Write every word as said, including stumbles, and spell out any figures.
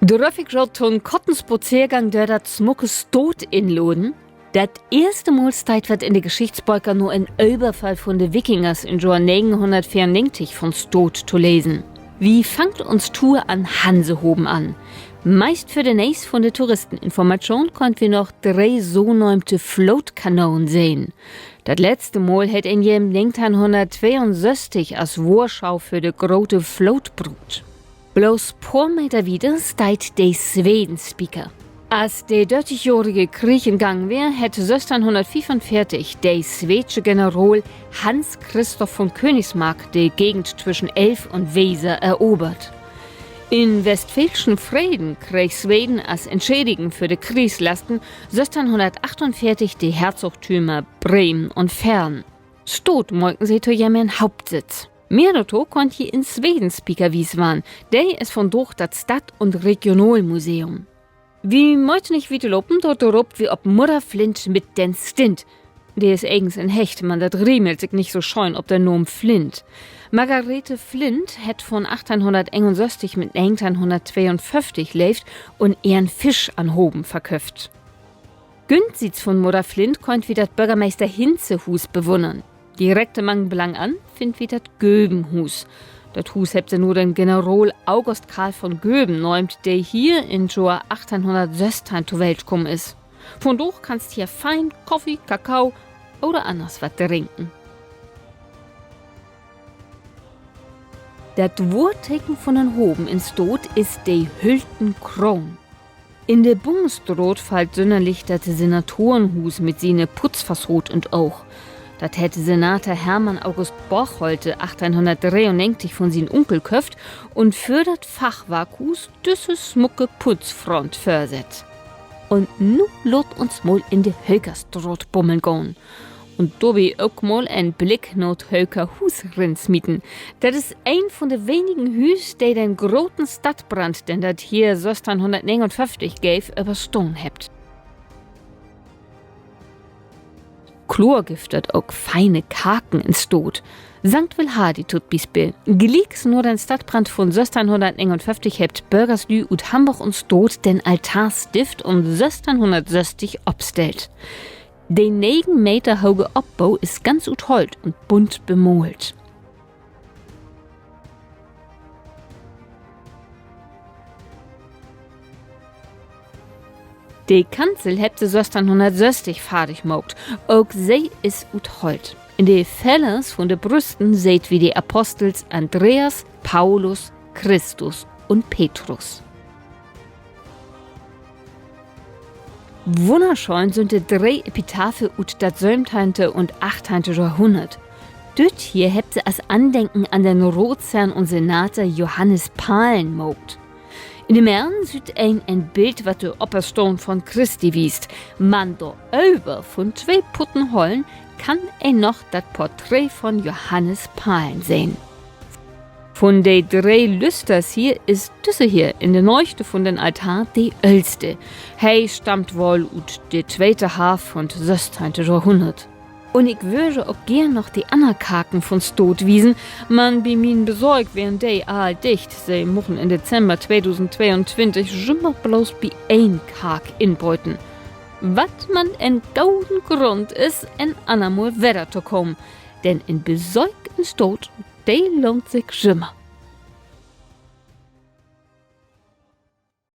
Dröff ik jo to'n korten Spazeergang dör dat smucke Stood inladen? Dat eerste Mal steiht wat in de Geschichtsböker na en Överfall vun de Wikingers in't Johr negenhunnertveerunnegentig vun Stood to lesen. Wi fangt uns Tour an'n Hansehaven an. Meist vör de Nees vun de Touristeninformatschoon köönt wi noch dree sonöömte Flootkanonen sehn. Dat letzte Mal hett een jem negenteihnhunnerttweeunsösstig as Wohrschau för de grote Floot bruukt. Bloots poor Meter wieder steiht de Swedenspieker. As de Dörtigjohrige Krieg in Gang weer, hett sössteihnhunnertfiefunveertig de sweedsche General Hans Christoph von Königsmarck de Gegend twüschen Elv un Weser erovert. In'n Westfälschen Freden kreeg Sweden as Entschädigen för de Kriegslasten sössteihnhunnertachttunveertig de Herzogtümer Bremen un Verden. Stood maken se to jemehren Hauptsitz. Mehr dorto köönt ji in'n Swedenspieker wies warrn. De is vundaag dat Stadt- un Regionalmuseum. Wi mööt nich wiet lopen, dor draapt wi op Mudder Flint mit den Stint. De is egens en Hecht, man dat riemelt sik nich so schöön op den Naam Flint. Margarete Flint hett vun achtteihnhunnerteenunsösstig mit negenteihnhunnerttweeunföfftig leevt un ehren Fisch an'n Haven verköfft. Güntsiets vun Mudder Flint köönt wi dat Börgermeester-Hintze-Huus bewunnern. Direkt mang blangan finnt wi dat Göbenhuus. Dat Huus hebbt se na den General August Karl von Göben nöömt, de hier in't Johr achtteihnhunnertsössteihn to Welt kamen is. Vundaag kannst hier fein Koffie, Kakao oder anners wat drinken. Dat Wohrteken vun den Haven in Stood is de hülten Kroon. In de Bundesstraat fallt sünnerlich dat Senatorenhuus mit siene Putzfassaad in't Oog. Dat hett Senator Hermann August Bockholte achtteihnhunnertdreeunnegentig vun sien Unkel köfft un för dat Fachwarkhuus düsse smucke Putzfront vörsett. Un nu laat uns mal in de Hökerstraat bummeln gahn un dorbi ok mal en Blick na't Höker Huus rinsmieten. Dat is een vun de wenigen Hüüs, de den groten Stadtbrand, den dat hier sössteihnhunnertnegenunföfftig geev, överstahn hebbt. Kloor gifft dat ok feine Karken in Stood. Sankt Wilhardi to'n Bispeel. Glieks na den Stadtbrand vun sössteihnhunnertnegenunföfftig hebbt Börgerslüüd ut Hamborg un Stood den Altar stift un sössteihnhunnertsösstig opstellt. De negen Meter hoge Opbo is ganz ut Holt un bunt bemaalt. De Kanzel hebbt se sössteihnhunnertsösstig fardig maakt. Ok se is ut Holt. In de Fellers vun de Brüsten seht wi de Apostels Andreas, Paulus, Christus un Petrus. Wunnerschöön sünd de dree Epitaphe ut dat söventeihnte un achtteihnte Johrhunnert. Düt hier hebbt se as Andenken an den Raatsherrn un Senator Johannes Pahlen maakt. In de Merrn süht een en Bild, wat de Operstahn vun Christi wiest. Man dor över, vun twee Putten hollen, kann een noch dat Porträt vun Johannes Pahlen sehn. Vun de dree Lüsters hier is düsse hier in de Neegde vun den Altar de öllste. He stammt woll ut de tweete Half vun dat sössteihnte Johrhunnert. Un ik wöör jo ok geern noch de anner Karken vun Stood wiesen, man bi mien Besöök weren de all dicht. Se muchen in Dezember tweedusendtweeuntwintig jümmer bloots bi een Kark inböten. Wat man en goden Grund is, en anner Mal wedder to kamen. Denn en Besöök in Stood, de lohnt sik jümmer.